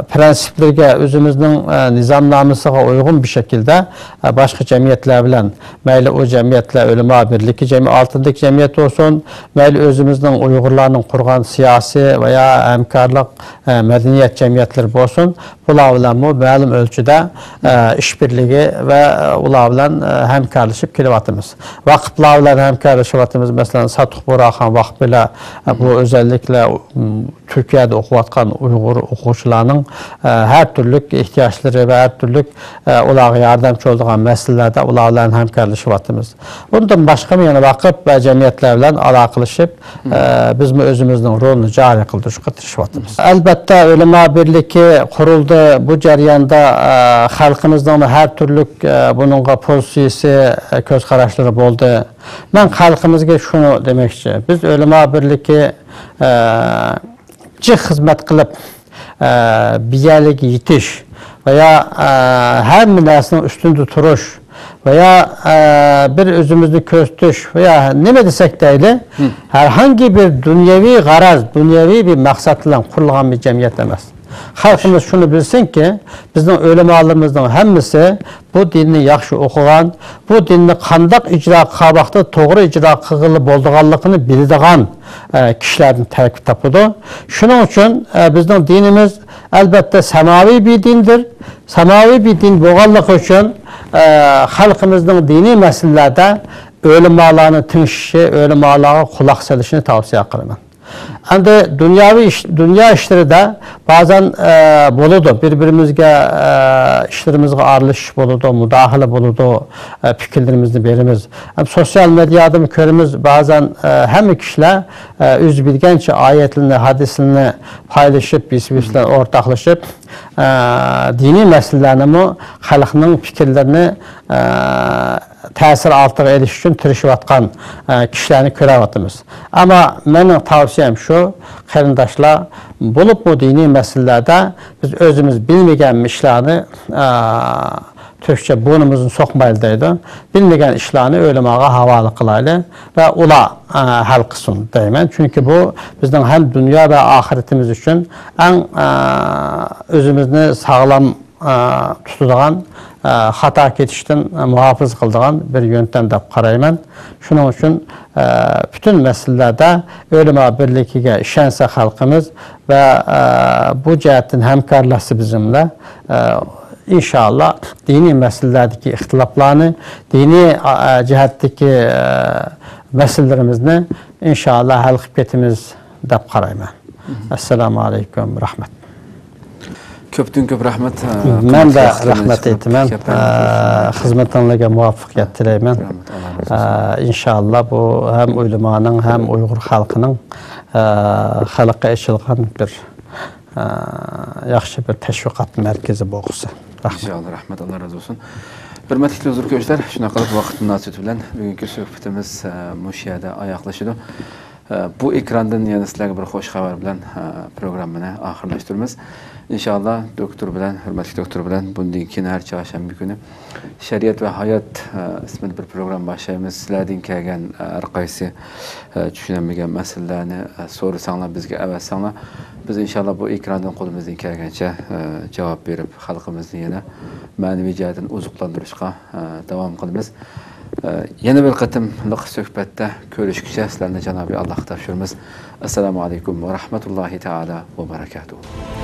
پىرىنسىپلىرىگە، ئۆزىمىزنىڭ، ئە، نىزامنامىسىغا ئۇيغۇن بىر شەكىلدە، ئە، باشقا جەمئىيەتلەر بىلەن، مەيلى ئۇ جەمئىيەتلەر ئۆلىما بىرلىكى جەمئىيەت ئالتىندىكى جەمئىيەت بولسۇن، مەيلى ئۆزىمىزنىڭ ئۇيغۇرلارنىڭ قۇرغان سىياسىي ۋە يا ھەمكارلىق، ئە، مەدەنىيەت جەمئىيەتلىرى بولسۇن، بۇلار بىلەنمۇ مەلۇم ئۆلچىدە، ئە، ئىشبىرلىكى ۋە، ئە، ئۇلار بىلەن، ئە، ھەمكارلىشىپ كېلىۋاتىمىز. ۋاقىپلار بىلەن ھەمكارلىشىۋاتىمىز. مەسىلەن، ساتۇق بۇرھان ۋاقپى بىلەن، ئە، بۇ ئۆزەللىكلەر، م، تۈركىيەدە ئوقۇۋاتقان ئۇيغۇر ئوقۇغۇچىلارنىڭ، ئە، ھەر تۈرلۈك ئېھتىياجلىرى ۋە ھەر تۈرلۈك، ئە، ئۇلارغا ياردەمچى بولىدىغان مەسىلىلەردە ئۇلار بىلەن ھەمكارلىشىۋاتىمىز. ئۇندىن باشقىمۇ يەنە ۋاقىپ ۋە جەمئىيەتلەر بىلەن ئالاقىلىشىپ، ئە، بىزمۇ ئۆزىمىزنىڭ رولىنى جارى قىلدۇرۇشقا تىرىشىۋاتىمىز. ئەلبەتتە، ئۆلىما بىرلىكى قۇرۇلدى. بۇ جەرياندا، ئە، خەلقىمىزنىڭ ھەر تۈرلۈك، ئە، بۇنىڭغا پوزىتسىيىسى، ئە، كۆز قاراشلىرى بولدى. مەن خەلقىمىزگە شۇنى دېمەكچى. بىز ئۆلىما بىرلىكى، ئە، جىق خىزمەت قىلىپ، ئە، بىر يەرلىككە يېتىش ۋە يا، ئە، ھەممە نەرسىنىڭ ئۈستۈندە تۇرۇش ۋە يا، ئە، بىر ئۆزىمىزنى كۆرسىتىش ۋە يا نېمە دېسەك دەيلى، ھەرقانداق بىر دۇنيەۋى غەرەز، دۇنيەۋى بىر مەقسەت بىلەن قۇرۇلغان بىر جەمئىيەت ئەمەس. خەلقىمىز شۇنى بىلسۇنكى، بىزنىڭ ئۆلىمالىرىمىزنىڭ ھەممىسى بۇ دىننى ياخشى ئوقۇغان، بۇ دىننى قانداق ئىجرا قىلغان ۋاقىتتا توغرا ئىجرا قىلغىلى بولىدىغانلىقىنى بىلىدىغان، ئە، كىشىلەردىن تەركىب تاپىدۇ. شۇنىڭ ئۈچۈن، ئە، بىزنىڭ دىنىمىز ئەلبەتتە سەماۋىي بىر دىندۇر. سەماۋىي بىر دىن بولغانلىقى ئۈچۈن، ئە، خەلقىمىزنىڭ دىنىي مەسىلىلەردە ئۆلىمالارنى تىڭشىشى، ئۆلىمالارغا قۇلاق سېلىشىنى تەۋسىيە قىلىمەن. ئەمدى دۇنياۋى ئىش، دۇنيا ئىشلىرىدا بەزەن، ئە، بولىدۇ. بىر-بىرىمىزگە، ئە، ئىشلىرىمىزغا ئارىلىشىش بولىدۇ، مۇداخىلە بولىدۇ، ئە، پىكىرلىرىمىزنى بېرىمىز. ھەم سوتسىيال مېدىيادىمۇ كۆرىمىز، بەزەن، ئە، ھەممە كىشىلەر، ئە، ئۆزى بىلگەنچە ئايەتلىرىنى، ھەدىسلىرىنى پايلىشىپ، بىرسى-بىرسى بىلەن ئورتاقلىشىپ، ئە، دىنىي مەسىلىلەرنىمۇ خەلقنىڭ پىكىرلىرىنى، ئە، تەسىر ئالتىغا ئېلىش ئۈچۈن تىرىشىۋاتقان، ئە، كىشىلەرنى كۆرۈۋاتىمىز. ئەمما مېنىڭ تەۋسىيەم شۇ، قېرىنداشلار، بولۇپمۇ دىنىي مەسىلىلەردە بىز ئۆزىمىز بىلمىگەن ئىشلارنى، ئە، تۈركچە بۇرنىمىزنى سوقمايلى دەيدۇ. بىلمىگەن ئىشلارنى ئۆلىماغا ھاۋالە قىلايلى ۋە ئۇلار، ئە، ھەل قىلسۇن دەيمەن. چۈنكى بۇ بىزنىڭ ھەم دۇنيا ۋە ئاخىرىتىمىز ئۈچۈن ئەڭ، ئە، ئۆزىمىزنى ساغلام ئە، تۇتىدىغان، ئە، خاتا كېتىشتىن مۇھاپىزە قىلىدىغان بىر يۆنتەم دەپ قارايمەن. شۇنىڭ ئۈچۈن، ئە، پۈتۈن مەسىلىلەردە ئۆلىما بىرلىكىگە ئىشەنسە خەلقىمىز ۋە، ئە، بۇ جەھەتتىن ھەمكارلاشسا بىزنىڭ بىلەن، ئە، ئىنشائاللا دىنىي مەسىلىلەردىكى ئىختىلاپلارنى، دىنىي، ئە، جەھەتتىكى، ئە، مەسىلىلىرىمىزنى ئىنشائاللا ھەل قىلىپ كېتىمىز دەپ قارايمەن. ئەسسالامۇ ئەلەيكۇم، رەھمەت. كۆپتىن كۆپ رەھمەت، ئە، مەن دە قىممەتلىك ۋاقتىڭىزنى رەھمەت چىقىرىپ ئېيتىمەن. كەلگەنلىكىڭىز ئۈچۈن. ئە، خىزمىتىڭلارغا مۇۋەپپەقىيەت تىلەيمەن. رەھمەت، ئاللا رازى بولسۇن. ئە، ئىنشائاللا بۇ ھەم ئۆلىمانىڭ، ھەم ئۇيغۇر خەلقىنىڭ، ئە، خەلققە ئېچىلغان بىر، ئە، ياخشى بىر تەشۋىقات مەركىزى بولغۇسى. رەھمەت. ئىنشائاللا، رەھمەت، ئاللا رازى بولسۇن. ھۆرمەتلىك تېلېۋىزور كۆرگۈچىلەر، شۇنداق قىلىپ ۋاقىت مۇناسىۋىتى بىلەن بۈگۈنكى سۆھبىتىمىز، ئە، مۇشۇ يەردە ئاياغلىشىدۇ. ئە، بۇ ئېكراندىن يەنە سىلەرگە بىر خۇش خەۋەر بىلەن، ئە، پروگراممىنى ئاخىرلاشتۇرىمىز. ئىنشائاللا، دوكتور بىلەن، ھۆرمەتلىك دوكتور بىلەن بۇندىن كېيىن ھەر چارشەنبە كۈنى شەرىئەت ۋە ھايات، ئە، ئىسمىدا بىر پروگرامما باشلايمىز. سىلەردىن كەلگەن، ئە، ھەر قايسى، ئە، چۈشىنەلمىگەن مەسىلىلەرنى، ئە، سورىساڭلار، بىزگە ئەۋەتسەڭلار، بىز ئىنشائاللا بۇ ئېكراندىن قولىمىزدىن كەلگەنچە، ئە، جاۋاب بېرىپ، خەلقىمىزنى يەنە مەنىۋى جەھەتتىن ئوزۇقلاندۇرۇشقا، ئە، داۋام قىلىمىز. ئە، يەنە بىر قېتىملىق سۆھبەتتە كۆرۈشكىچە سىلەرنى جانابى ئاللاھقا تاپشۇرىمىز. ئەسسالامۇ ئەلەيكۇم ۋە رەھمەتۇللاھى تائالا ۋە بەرەكاتۇھۇ.